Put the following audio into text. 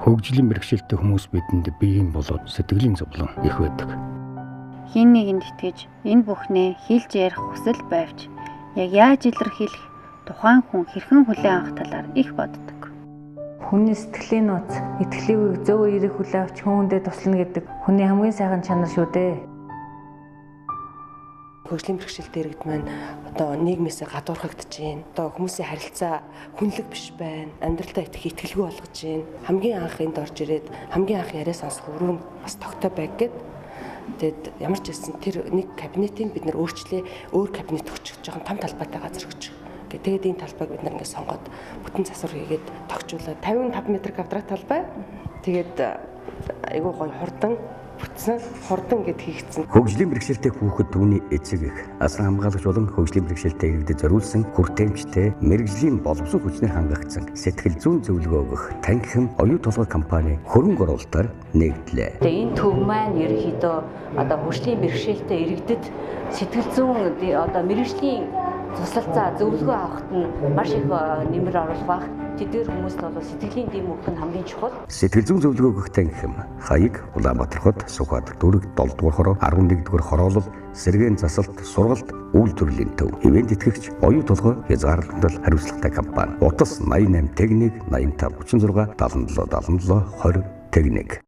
Хөгжлийн бэрхшээлтэй хүмүүс бидэнд биеийн болоод сэтгэлийн зовлон их байдаг. Хин нэгэнд итгэж энэ бүхнээ хэлж ярих хүсэл байвч яг яаж илэрхийлэх, тухайн хүн хэрхэн хүлээн авах талаар их боддог. Хүний сэтгэлийн нууц, итгэлийг зөв эерэг хүлээн авч хүндээ туслана гэдэг хүний хамгийн сайхан чанар шүү дээ. Хөгжлийн бэрхшээлтэй иргэд маань одоо нийгмээсээ гадуурхагдаж байна. Одоо хүмүүсийн харилцаа хүнлэг биш байна. Амьдралдаа итгэх итгэлгүй болгож байна. Хамгийн анх энд орж ирээд хамгийн анх яриа сонсох өрөө нь бас тогтой байг гэд. Тэгээд ямар ч байсан тэр нэг кабинетыг бид нэр өөрчлөө, өөр кабинет өгчих жоохон том талбайтай газар өгчих. Тэгээд энэ талбайг бид нар ингээд сонгоод бүтэн засвар хийгээд тогтжуулаад 55 м квадрат талбай. Тэгээд айгүй гоё хурдан бүтсэн, хурдан гэд хийгдсэн. Хөгжлийн бэрхшээлтэй хүүхэд, түүний эцэг эх, асран хамгаалагч болон хөгжлийн бэрхшээлтэй иргэдэд зориулсан хүртээмжтэй мэргэжлийн боловсон хүчнэр хангагдсан сэтгэл зүйн зөвлөгөө өгөх Танхим оюу толгой компани хөрөнгө оруулалтаар нэгдлээ. Тэгээ энэ төв маань ерөнхийдөө одоо хөгжлийн бэрхшээлтэй иргэдэд сэтгэл зүйн одоо мэргэжлийн тусалцаа зөвлөгөө авахт нь маш их нэмэр оруулах байх. Тэдгээр хүмүүст бол сэтгэлийн дэм өгөх нь хамгийн чухал. Сэтгэл зүйн зөвлөгөө өгөх Танхим Хаяг, Улаанбаатар хот, Сүхбаатар дүүрэг, 7 дугаар хороо, 11 дугаар хороолол, сэргээн засалт, сургалт, үйлдвэрлэлийн төв, ивээн тэтгэгч, оюу толгой хязгаарлалтад хариуцлагатай компани. Утас 88 тэг 1 85 36 77 77 20 тэг 1.